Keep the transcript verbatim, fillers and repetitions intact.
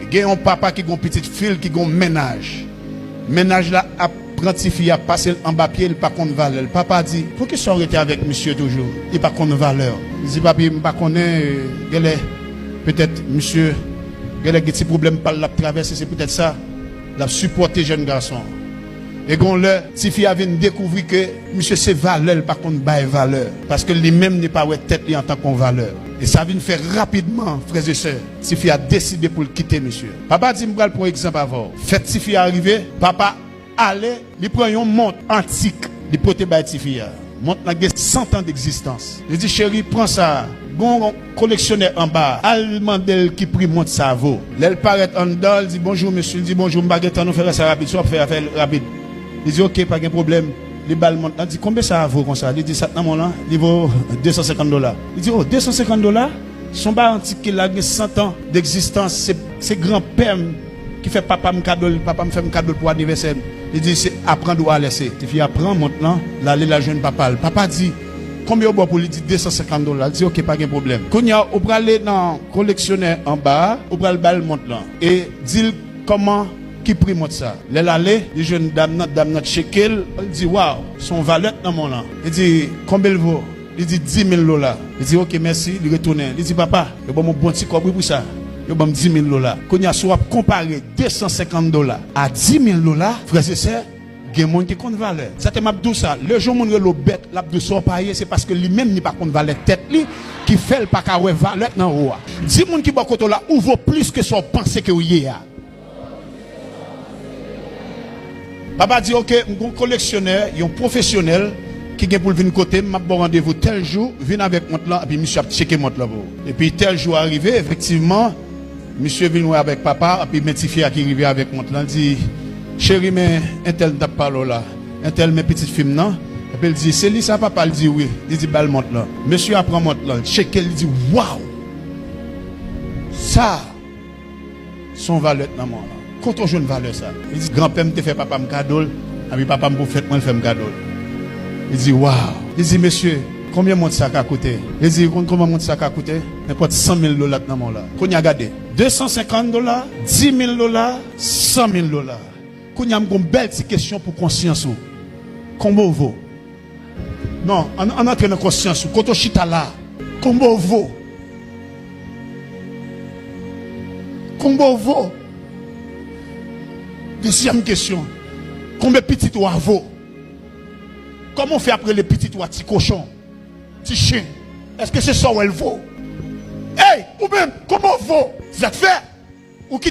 Gen yon papa ki gen yon pitit fi l ki gen yon mennaj. Mennaj la ap pran tifi a, pase l anba pye, li pa konn valè l. Papa di, poukisa w rete avèk misye toujou? Li pa konn valè w. Li di, papi, m pa konnen, e, genlè, petèt, misye, genlè gen ti pwoblèm pa l l ap travèse, se poutèt sa, l ap sipòte jèn gason an. E gen yon lè, tifi a vin dekouvri ke misye se valè l pa konn bay valè. Paske li menm, li pa wè tèt li antanke yon valè. E sa vin fè rapidman, frè e sè, tifi a deside pou l kite misye. Papa di, m pral pran yon egzanp avè w. Fèt tifi a rive, papa ale, li pran yon mont antik, li pote bay tifi a. Mont lan gen san tan degzistans. Li di, cheri, pran sa. Gon koleksyonè anba a. Al mande l ki pri mont sa vo. Lè l parèt anndan, l di, bonjou, mesye. Li di, bonjou, m pa gen tan, nou fè sa rapid. Si w ap fè a, fè l rapid. Li di, oke, pa gen pwoblèm. Li ba l mont lan, di, konbyen sa a vo konsa? Li di, sa k nan men w lan, li vo de san senkant dola. Li di, o, de san senkant dola? Se yon bagay antik ki la, gen san tan degzistans. Se, se granpè m ki fè papa m kado l, papa m fè m kado l pou anivèsè m. Li di, se aprann ou alèse. Tifi a pran mont lan, l ale, l al jwenn papa l. Papa di, konbyen yo ba w pou li? Di de san senkant dola. Li di, oke, pa gen pwoblèm. Kounye a, ou prale nan koleksyonè anba a, ou pral ba l mont lan. E di l kòman, ki pri mont sa. Lè l ale, li jwenn dam nan, dam nan tcheke l, li di, waw, se yon valè k nan men w lan. Li di, konbyen l vo? Li di, di mil dola. Li di, oke, mèsi, li retounen. Li di, papa, yo ban m yon bon ti kòb wi pou sa. Yo ban m di mil dola. Kounye a, si w ap konpare de san senkant dola a di mil dola, frè e sè, gen moun ki konn valè. Sa te m ap di w sa, lè yon moun rele w bèt, l ap di w sa w pa ye, se paske li menm li pa konn valè tèt li, ki fè l pa ka wè valè k nan ou a. Di moun ki bò kote w la, ou vo plis ke sa w panse ke w ye a. Papa di, oke, m gon koleksyonè, yon pwofesyonèl, ki gen pou l vin kote m, m ap ba w randevou tèl jou, vin avèk mont lan, epi misye ap tcheke mont lan pou ou. Epi tèl jou a rive, efektivman, misye vin wè avèk papa, epi men tifi a ki rive avèk mont lan, l di, cheri, men entèl m t ap pale w la, entèl men pitit fi m nan, epi l di, se li sa papa? L di wi, li di ba l mont lan. Mesye a pran mont lan, l tcheke l, li di, waw! Sa! Se yon valè k nan men w lan. Kote w jwenn valè sa? Li di, granpè m te fè papa m kado l, epi papa m pou fèt mwen, l fè m kado l. Li di, waw. Li di, mesye, konbyen mont sa ka koute? Li di, ou konn konbyen mont sa ka koute? Nenpòt san mil dola k nan men w la. Kounye a gade, de san senkant dola, di mil dola, san mil dola. Kounye a m gon bèl ti kesyon pou konsyans ou. Konbyen w vo? Non, ann, ann antre nan konsyans ou. Kote w chita la? Konbyen w vo? Konbyen w vo? Dezyèm kesyon. Konbyen pitit ou a vo? Kòman w fè ap rele pitit ou a ti kochon? Ti chen? Èske se sa w wè l vo? Ey, ou menm, konbyen w vo? Sa k fè? Ou kite